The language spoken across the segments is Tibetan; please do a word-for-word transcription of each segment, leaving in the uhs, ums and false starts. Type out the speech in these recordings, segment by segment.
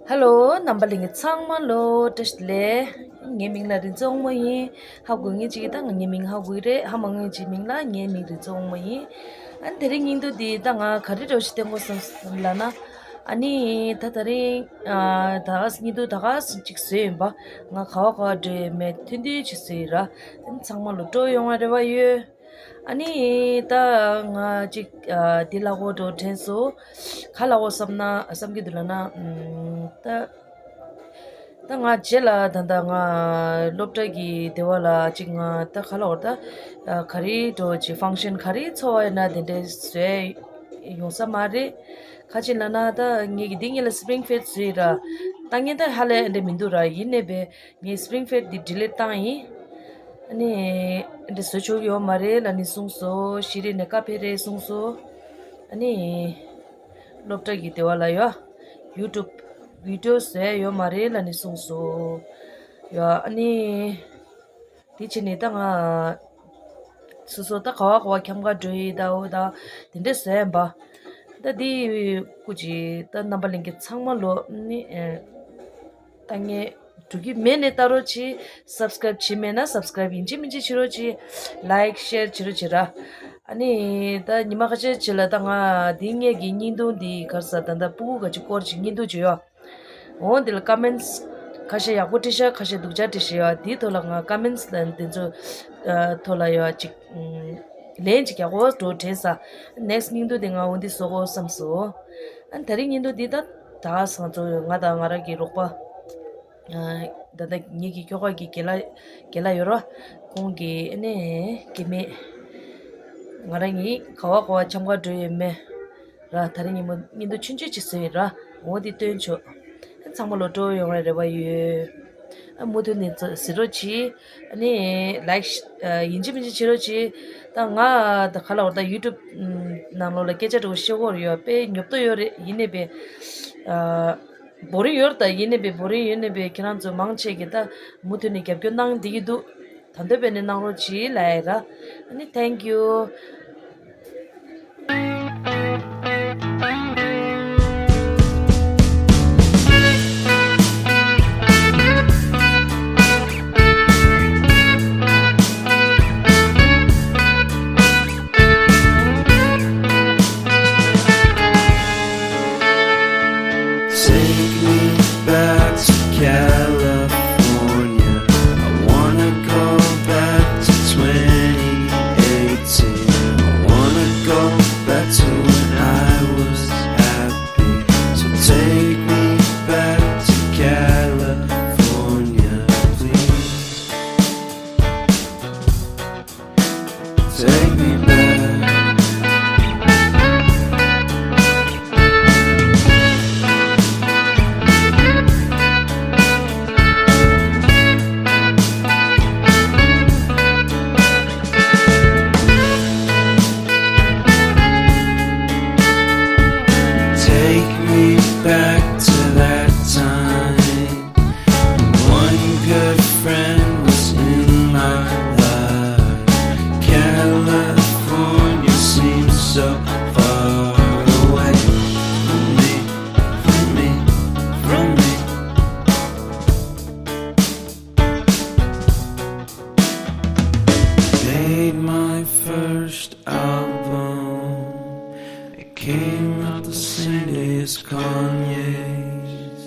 ཧེ་ལོ། རྣམ་པ་ལྷན་རྒྱས་ཚང་མ་ལོ་བཀྲ་ཤིས་བདེ་ལེགས། ངའི་མིང་ལ་རིག་འཛིན་དབང་མོ་ཡིན། ཧ་གོ་མཁན་ཅིག་གིས་ད་ངའི་མིང་ཧ་གོ་གི་རེད། ཧ་མ་གོ་མཁན་ཅིག་མིང་ལ་ངའི་མིང་རིག་འཛིན་དབང་མོ་ཡིན། ཨ་ནི་དེ་རིང་བརྙན་ཐུང་འདི་ད་ང་ག་རེ་འདྲ་བོ་ཞིག་བསྟན་དགོས་བསམ་སོང་ལབ་ན། ཨ་ནི་ད་དེ་རིང་ཨ་ད་ག་བརྙན་ཐུང་ད་ག་ཅིག་བཟོས་ཡིན་པ། ང་ག་བ་ག་བ་འགྲོ་ཡོད་མེད་ཐུང་ཐུང་ཅིག་བཟོས་ཡིན་ར། ཨ་ནི་ཚང་མ་ལོ་སྤྲོ་ཡོང་བའི་རེ་བ་ཡོད། ཨ་ནི་ད་ང་ཅིག་ཨ་འདི་ལབ་དགོས་འགྲོ་དྲན་སོང་། ག་ལབ་དགོས་བསམ་ན་བསམ་གྱི་འདུག་ལབ་ན། ཨམ་ད་ད་ང་རྗེས་ལ་ད་ད་ང་སློབ་གྲྭ་གི་སྡེ་བ་ལ་ཅིག་ང་ད་ག་ལབ་དགོས། ད་ཨ་ག་རེ་འགྲོ་ཅིག་ཕང་ཤན་ག་རེ་ཚོགས་པ་ཡིན་ན་དེ་འདྲའི་བཟོས་ཡོང་ས་མ་རེད། ག་ཅི་ལབ་ན་ད་ངེད་ཀྱི་འདི་ངེད་ལ་སི་པི་རིང་ཕེད་བཟོས་ཡིན་ར། ད་ངས་ད་ཧ་ལས་འདྲ་མི་འདུག་ར། ཡིན་ནའི་བས། ངས་སི་པི་རིང་ཕེད་འདི་ཌི་ལིཊ་བཏང་ཡིན། ཨ་ནི་འདི་བཟོ་ཆོག་གི་ཡོད་མ་རེད་ལབ་ནས་གསུངས་སོང་། ཤེས་རིག་ནས་བཀའ་ཕེབས་རེད་གསུངས་སོང་། ཨ་ནི་སློབ་གྲྭ་གི་སྡེ་བ་ལ་ཡོད། ཡུ་ཊུབ་བི་ཌི་ཡོ་བཟོ་ཡ་ཡོད་མ་རེད་ལབ་ནས་གསུངས་སོང་། ཡ་ཨ་ནི་དེ་བྱས་ནས་ད་ང་སོ་སོ་ད་ག་བ་ག་བ་འཁྱམ་ག་འགྲོ་ཡི་ད། འོ་ད་དེ་འདྲས་བཟོ་ཡ་ཡིན་པ། ད་འདི་སྐུ་མཁྱེན་ད་རྣམ་པ་ལྷན་རྒྱས་ཚང་མ་ལོ་ནི་ཨེ། ལྟ་ངན་འགྲོ་གི་མེད་ནས་ལྟ་རོགས་གྱིས། སབ་སི་ཀ་རེབ་བྱས་མེད་ན་སབ་སི་ཀ་རེབ་ཡིན་གཅིག་མིན་གཅིག་བྱེད་རོགས་གྱིས། ལའིཀ་ཤེར་བྱེད་རོགས་བྱེད་ར། ཨ་ནི་ད་ཉི་མ་ཁ་ཤས་ཅིག་ལ་ད་ང་འདི་ངེད་ཀྱི་བརྙན་ཐུང་འདི་ག་རེ་ཟ་ད་ད་སྤུ་གུ་ག་ཅིག་སྐོར་ཅིག་བརྙན་ཐུང་ཅིག་ཡོད། འོ་འདི་ལ་ཀོ་མེན་ཊི་ཁ་ཤས་ཡག་པོ་བྲིས་ཤག་ཁ་ཤས་སྡུག་ཅག་བྲིས་ཤག་ཡོད། འདིའི་ཐོག་ལ་ང་ཀོ་མེན་ཊི་ལ་འདི་ཚོ་ཐོག་ལ་ཡོད་ཅིག་ལན་ཅིག་རྒྱག་དགོས་འགྲོ་དྲན་ས། ནེག་སི་ཊི་བརྙན་ཐུང་འདི་ང་འོ་འདི་བཟོ་དགོས་བསམ་སོང་། ཨ་ནི་དེ་རིང་བརྙན་ཐུང་འདི་ད་ད་སང་ཚོ་ང་དང་ང་རང་གི་རོགས་པ། ད་ལྟ་ངེད་ཀྱི་ཁྱོ་ག་གི་རྒན་ལགས་རྒན་ལགས་ཡོད་ར། ཁོང་གིས་ཨ་ནི་སྐྱེ་དམན་ང་རང་གཉིས་ག་བ་ག་བ་འཁྱམ་ག་འགྲོ་ཡོད་མེད་ར། དེ་རིང་ཉིན་མོ་བརྙན་ཐུང་ཆུང་ཆུང་ཅིག་བཟོས་ཡོད་ར། འོ་འདི་སྟོན་ཆོག་ཚང་མ་ལོ་སྤྲོ་ཡོང་བའི་རེ་བ་ཡོད། ཨ་མུ་མཐུད་ནས་ཚོ་གཟིགས་རོགས་གྱིས། ཨ་ནི་ལའིཀ་ཤི་ཡིན་གཅིག་མིན་གཅིག་བྱེད་རོགས་གྱིས། ད་ང་ད་ག་ལ་བར་ད་ཡུ་ཊུབ་ནང་ལོགས་ལ་སྐད་ཆ་འདྲ་བོ་བཤད་དགོས་ཡོད་པས་ཉོབ་ཏོ་ཡོད་རེད། ཡིན་ནའི་བས་ཨ། བོ་རིང་ཡོད་རེད། ད་ཡིན་ནའི་བས་བོ་རིང་ཡོད་ནའི་བས་ཁྱེད་རང་ཚོ་མང་ཆེ་གིས་ད་མུ་མཐུད་ནས་རྒྱབ་སྐྱོར་གནང་བསྡད་ཀྱི་འདུག་ད་འདོད་པས་ནས་གནང་རོགས་གྱིས་ལབ་ཡ་ར། ཨ་ནི་thank you. Take me back to California. I wanna go back to twenty eighteen. I wanna go back to when I was happy. So take me back to California, please. Take me back. Take me back to that time. One good friend was in my life. California seems so far away from me, from me, from me. Made my first album. It came out the same day as Kanye's.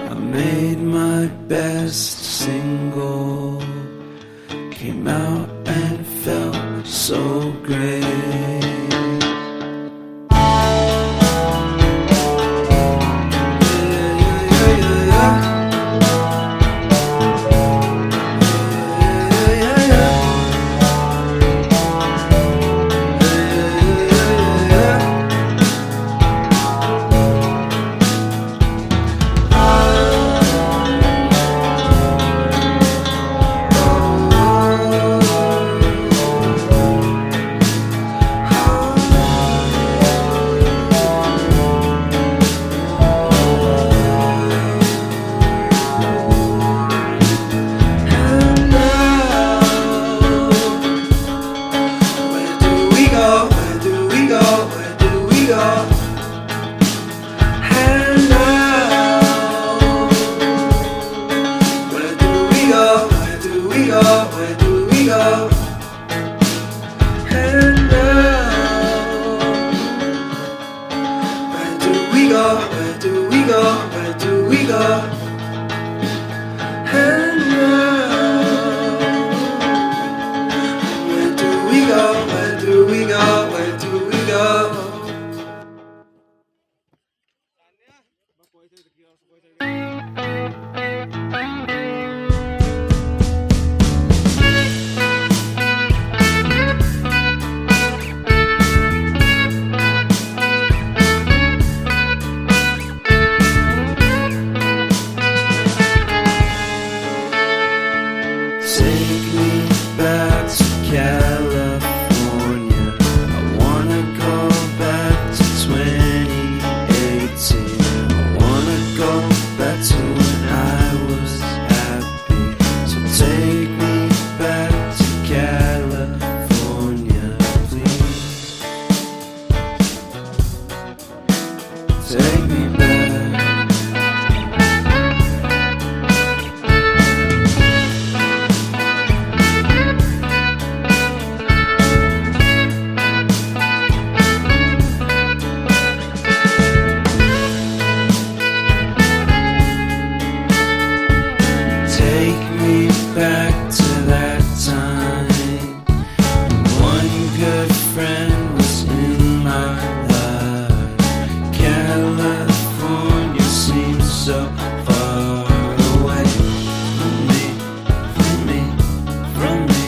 I made my best single. Came out and felt so great. Where do we go? And now, where do we go? Where do we go? Where do we go? Take me back to California. I wanna go back to twenty eighteen. I wanna go back to when I was happy. So take me back to California, please. Take me back. Take me back to that time. One good friend was in my life. California seems so far away from me, from me, from me.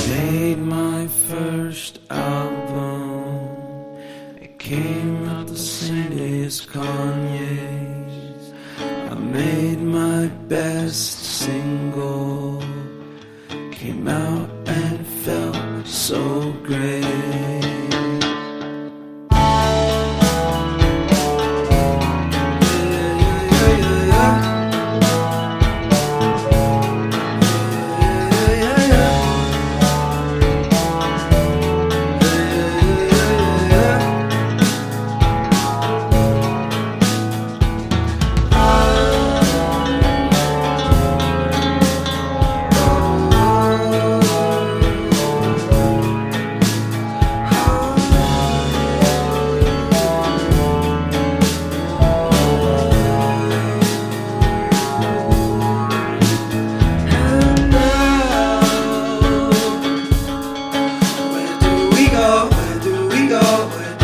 Made my first album. It came out the same day as Kanye's. I made my best single. Came out and felt so great. Where do we go? Where do we go? Where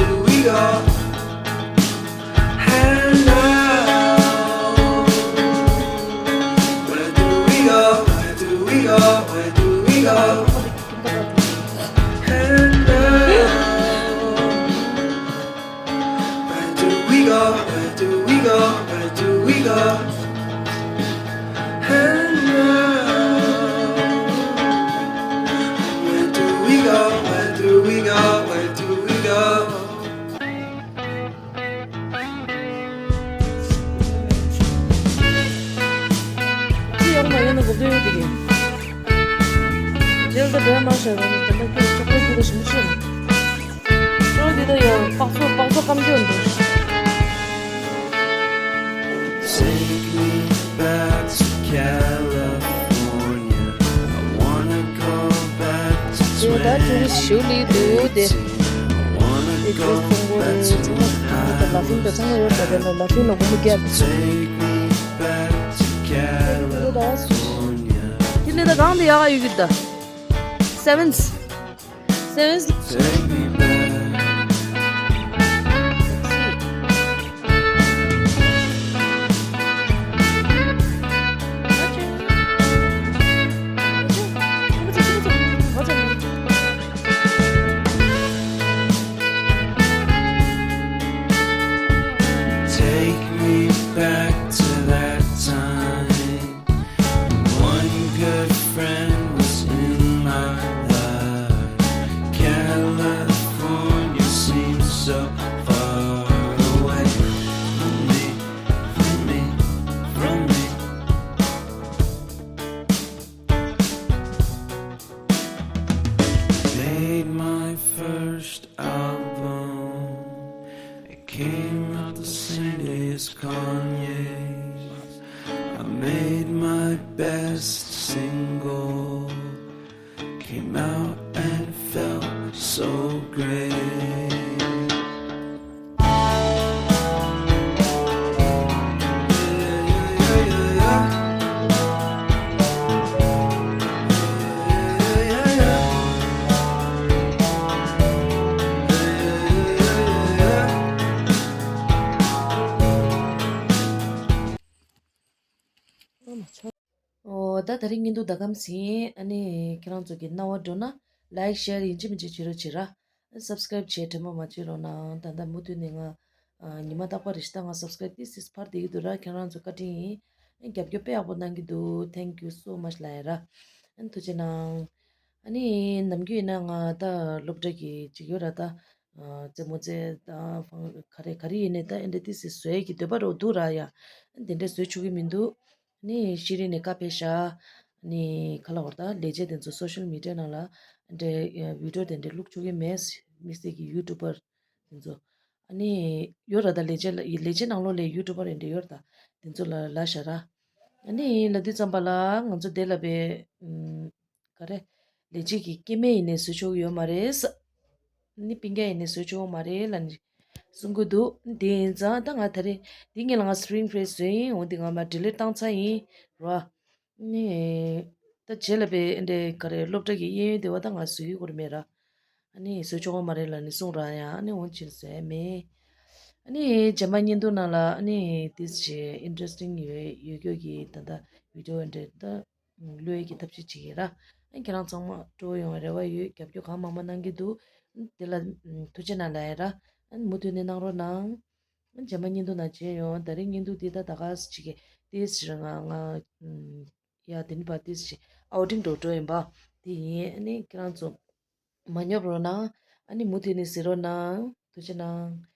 do we go? And now, where do we go? Where do we go? Where do we go? ཅི་ཡོང་མ་ཡོང་ན་གོ་དོན་ཡོད་དེ་གི། རྗེས་ལ་བོད་མ་ཤར་བ་ནི་དེ་འདྲ་སྐད་ཆོག་པའི་རྒྱུ་ལ་ཞིམ་ཞིམ། ཅོ་འདི་ད་ཡོད་པག་ཚོ་པག་ཚོ་སྐམ་རྒྱུ་འདུག Take me back to California. I wanna go back to དེ་ད་ཅུང་ཞུ་ལི་འདུག་དེ། I wanna དེ་go ཅུང་ཚོང་པོ་back རེད། to ཚང་མ་when I ད་ལ་ཕིང་དང་ཚང་མ་ཡོད་ད། དེ་ལ་ལ་ཕིང་ལ་སྒོར་མོ་བརྒྱབ། Take me back to California. དེ་ལས་ད་གང་དུ་ཡག་ག་ཡོད་གི་ད། Sevens. Sevens. Take me back. Take me back to that time. One good friend was in my life. California seems so far away from me, from me, from me. Made my first album. It came out the same day as Kanye's. I made my best single. Came out and felt so great. ཨོ། ད་དེ་རིང་བརྙན་ཐུང་ད་གམ་ཟིན། ཨ་ནི་ཁྱེད་རང་ཚོ་གི་སྣང་བ་འགྲོ་ན་ལའིག་ཤེར་ཡིན་གཅིག་མིན་གཅིག་བྱེད་རོགས་བྱེད་ར། སབ་སི་ཀ་རེབ་བྱེད་དྲན་པ་མ་བརྗེད་རོགས་གནང་། ད་ལྟ་མུ་མཐུད་ནས་ང་ཉི་མ་རྟག་པར་རེ་ཞིག་ད་ང་སབ་སི་ཀ་རེབ་ཏིས་ཏིས་འཕར་བསྡད་ཀྱི་འདུག་ར། ཁྱེད་རང་ཚོ་བཀའ་དྲིན་ཡིན། རྒྱབ་སྐྱོར་དཔེ་ཡག་པོ་གནང་གི་འདུག Thank you so much ལབ་ཡ་ར། ཐུགས་རྗེ་གནང་། ཨ་ནི་ནམ་རྒྱུན་ཡིན་ན་ང་ད་སློབ་གྲྭ་གི་ཅིག་ཡོད་ར། ད་རྩེད་མོ་རྩེ་ད་ཕང་ག་རེ་ག་རེ་ཡིན་ནའི་ད་ཨེ་འདྲ་ཏིས་ཏིས་བཟོ་ཡས་ཀྱི་འདོད་པ་རོ་འདུག་ར། ཡ་དེ་འདྲ་བཟོ་ཆོག་གི་མི་འདུག་ནི་ཤི་རི་ནས་བཀའ་ཕེབས་ཤག་ནི་ཁ་ལ་བར་ད་ལས་བྱེད་དེ་ཚོ་སོ་ཤལ་མི་ཌི་ཡ་ནང་ལ་འདྲ་བི་ཌི་ཡོ་དེ་འདྲ་བླུག་ཆོག་གི་མེད། དམིགས་བསལ་གྱི་ཡུ་ཊུབ་པར་དེ་ཚོ། ཨ་ནི་ཡོད་ར། ད་ལས་བྱེད་ལ་ལས་བྱེད་ནང་ལོགས་ལ་ཡུ་ཊུབ་པར་དེ་འདྲ་ཡོད་ར། ད་དེ་ཚོ་ལ་ལབ་ཤག་ར། ཨ་ནི་ལབ་དུས་ཙམ་པ་ལ་ང་ཚོ་དེ་ལ་བས་ཨུམ། ག་རེ། ལས་བྱེད་ཀྱི་སྐྱེ་དམན་ཡིན་ནའི་བཟོ་ཆོག་ཡོད་མ་རེད། ནི་སྤུན་ཀྱག་ཡིན་ནའི་བཟོ་ཆོག་མ་རེད་ལབ་ནས་གསུང་གི་འདུག་དེ་ཡིན་ཙང་ད་ང་ད་རེས་དེ་ངས་ལ་ང་སི་ཀི་རིན་ཕེ་སི་བཟོས་ཡིན། འོ་དེ་ང་མ་ཌི་ལིཊ་བཏང་ཚར་ཡིན་ར། ནི་ད་རྗེས་ལ་བས་འདྲ་ག་རེ་སློབ་གྲྭ་གི་གཡས་གཡོན་དེ་བ་ད་ང་བཟོ་གི་ཡོད་མེད་ར། ཨ་ནི་བཟོ་ཆོག་གི་མ་རེད་ལབ་ནས་གསུང་ར། ཡང་ཨ་ནི་འོ་ཕྱིར་བཟོས་མེད། ཨ་ནི་རྗེས་མ་བརྙན་ཐུང་ནང་ལ་ཨ་ནི་ཏིས་ཅིག་ཨིན་ཊི་རེ་སི་ཊིང་ཡོད་ཡོད་སྐྱོ་གི་ད་ད་བི་ཌི་ཡོ་འདྲ་ད། བློས་ཀྱི་ཐབས་ཤེས་བྱེད་ཀྱི་ར། ཁྱེད་རང་ཚང་མ་སྤྲོ་ཡོང་བའི་རེ་བ་ཡོད། རྒྱབ་སྐྱོར་གང་མང་མང་གནང་གི་འདུག་དེ་ལ་ཐུགས་རྗེ་གནང་ལབ་ཡ་ར། མུ་མཐུད་ནས་གནང་རོགས་གནང་། རྗེས་མ་བརྙན་ཐུང་ནང་མཇལ་ཡོང་། དེ་རིང་བརྙན་ཐུང་འདི་ད་ད་ག་ཅིག་གི་ཏིས་ཅིག་ང་ང་ཡ་དེ་ནི་པ་ཏིས་ཅིག་ཨའུ་ཊིང་འགྲོ་འགྲོ་ཡིན་པ་དེ་ཡིན། ཨ་ནི་ཁྱེད་རང་ཚོ་མ་ཉོབ་རོགས་གནང་། ཨ་ནི་མུ་མཐུད་ནས་གཟིགས་རོགས་གནང་། ཐུགས་རྗེ་གནང་།